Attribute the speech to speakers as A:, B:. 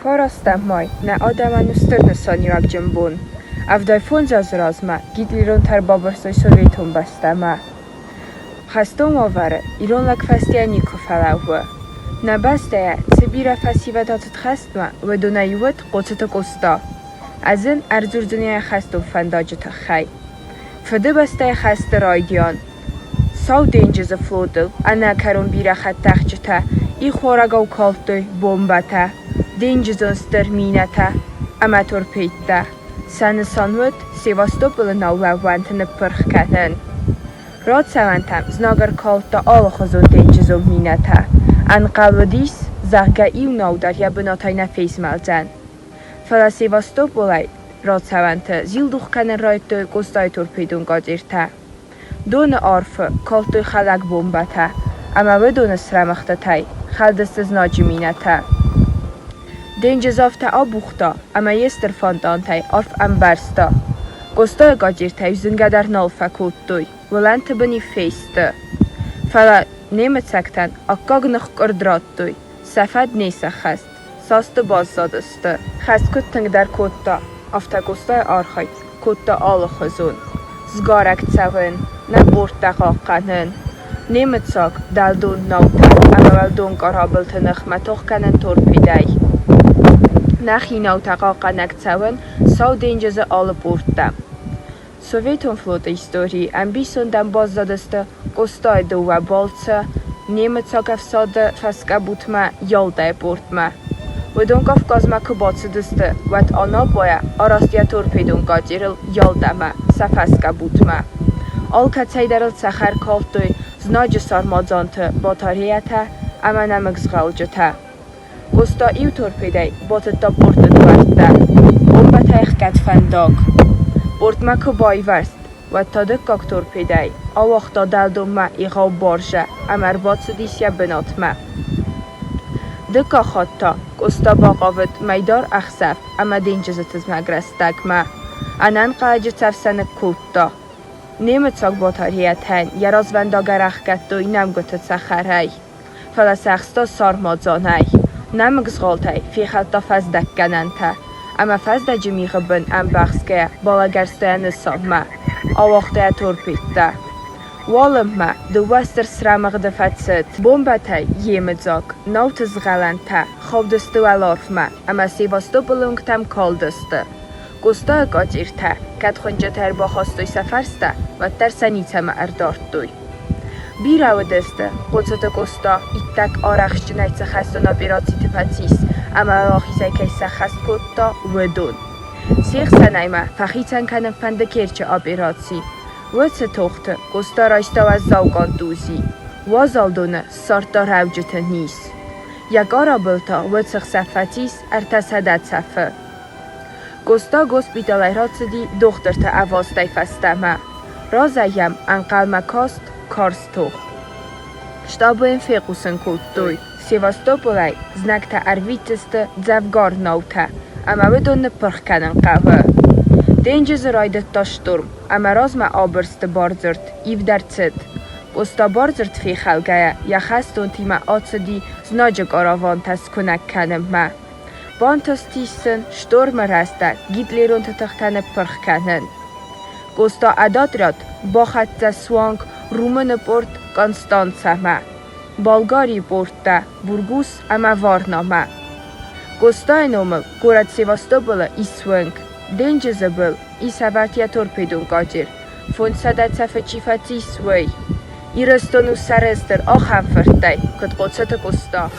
A: 9 май нӕ адӕмӕн у стыр нысаниуӕгджын бон. 75 азы размӕ гитлеронтӕ ӕрбабырстой Советон бӕстӕмӕ. Хӕстон уавӕры ирон лӕг фӕстейӕ никуы фӕлӕууы. Нӕ бӕстӕйӕ цы бирӕ фӕсивӕд ацыд хӕстмӕ, уыдонӕй иу уыд Хъоцыты Къоста. Ӕз ын ӕрдзурдзынӕн йӕ хӕстон фӕндаджы тыххӕй. Фыдыбӕстӕйы хӕсты райдиан Сау денджызы флотыл ӕнӕкӕрон бирӕ хӕдтӕхджытӕ ихуарӕгау калдтой бомбӕтӕ, денджызон стыр минӕтӕ ӕмӕ торпедтӕ. Сӕ нысан уыд Севастополы наулӕууӕнты ныппырх кӕнын. Рацӕуӕнтӕм знаг ӕркалдта алыхуызон денджызон минӕтӕ. Ӕнхъӕл уыдис, зӕгъгӕ, иу нау дӕр йӕ бынатӕй нӕ фезмӕлдзӕн. Фӕлӕ Севастополӕй рацӕуӕнты зилдух кӕнын райдыдтой Къостайы торпедон къацъиртӕ. Доны арфы калдтой хӕлӕг бомбӕтӕ ӕмӕ уыдоны срӕмыгъдтытӕй хӕлдысты знаджы минӕтӕ. Денджыз афтӕ абухта, ӕмӕ йе стыр фонтантӕй арф ӕмбӕрзта. Къостайы къацъиртӕ-иу зынгӕ дӕр нал фӕкодтой, уылӕнты бын-иу фесты. Фӕлӕ немыцӕгтӕн аккаг ныхкъуырд радтой, сӕ фӕд не сӕххӕст. Цасты баззадысты. Хӕст куыд тынгдӕр кодта, афтӕ Къостайы архайд кодта алыхуызон: сгарӕг цӕвын, нӕ порттӕ хъахъхъӕнын, немыцаг дӕлдон наутӕ ӕмӕ уӕлдон къарабылты ныхмӕ тох кӕнын торпедӕй. Нӕхи наутӕ хъахъхъӕнӕг цӕуын Сау денджызы алы порттӕм. Советон флоты историйы ӕмбисондӕн баззадысты Къостайы дыууӕ балцы немыцаг ӕфсады фӕскъӕбутмӕ Ялтӕйы портмӕ. Уыдон Кавказмӕ куы бацыдысты, уӕд Анапайӕ араст йӕ торпедон катерыл Ялтӕмӕ, сӕ фӕскъӕбутмӕ. Алкӕцӕйдӕр ыл цӕхӕр калдтой знаджы сармадзанты батареятӕ ӕмӕ нӕмыгзгъалджытӕ. Къоста иу торпедӕй батыдта порты дуӕрттӕ, бомбӕтӕй ӕхгӕд фӕндаг. Портмӕ куы байвӕрзт, уӕд та дыккаг торпедӕй ауагъта дӕлдонмӕ егъау баржӕ ӕмӕ ӕрбацыдис йӕ бынатмӕ. Дыккаг хатт та Къоста бахъавыд мӕйдар ӕхсӕв ӕмӕ денджызы тызмӕг рӕстӕгмӕ. Ӕнӕнхъӕлӕджы цӕф сӕ ныккодта. Немыцаг батареятӕн йӕ развӕндаг ӕрӕхгӕдтой нӕмгуыты цӕхӕрӕй. Фӕлӕ сӕ ӕхста сармадзанӕй, нӕмыгзгъалтӕй фехӕлдта фӕздӕггӕнӕнтӕ ӕмӕ фӕздӕджы мигъы бын ӕмбӕхсгӕйӕ балӕгӕрста йӕ нысанмӕ, ауагъта йӕ торпедтӕ. Уалынмӕ дыууӕ стыр срӕмыгъды фӕцыд. Бомбӕтӕй йемыдзаг науты згъӕлӕнтӕ хаудысты уӕларвмӕ ӕмӕ Севастополы уынгтӕм калдысты. Къостайы къатертӕ кӕд хуынчъытӕ ӕрбахастой сӕ фӕрстӕ, уӕддӕр сӕ ницӕмӕ ӕрдардтой. Бирӕ уыдысты, Хъоцыты Къоста иттӕг арӕхстджынӕй цы хӕстон операциты фӕцис ӕмӕ уӕлахизӕй кӕй сӕххӕст кодта, уыдон. Се хсӕнӕй ма фӕхицӕн кӕнын фӕнды Керчы операци. Уыцы тохты Къоста райста уӕззау контузи, уазал доны ссардта рӕуджыты низ. Йӕ къарабыл та уыцы хсӕв фӕцис 300 цӕфы. Къоста госпиталӕй рацыди дохтырты ӕвастӕй фӕстӕмӕ. Разӕй йӕм ӕнхъӕлмӕ каст карз тох. Штабы йын фехъусын кодтой, Севастополӕй знӕгтӕ ӕрвитдзысты дзӕвгар наутӕ ӕмӕ уыдон ныппырх кӕнын хъӕуы. Денджызы райдыдта штурм ӕмӕ размӕ абырсты бардзырд ивд ӕрцыд. Къоста бардзырд фехалгӕйӕ йӕ хӕстонтимӕ ацыди знаджы каравантӕ скуынӕг кӕнынмӕ. Бантыстис сын штормы рӕстӕг гитлеронты тыхтӕ ныппырх кӕнын. Къоста ӕд отряд бахӕццӕ суанг Румыны порт Констанцӕмӕ, Болгарийы порттӕ Бургус ӕмӕ Варнамӕ. Къостайы номыл горӕт Севастополы ис уынг, денджызы был ис ӕвӕрд йӕ торпедон катер, 500 цӕфы чи фӕцис, уый. Ирыстон у сӕрыстыр ахӕм фырттӕй, куыд Хъоцыты Къоста.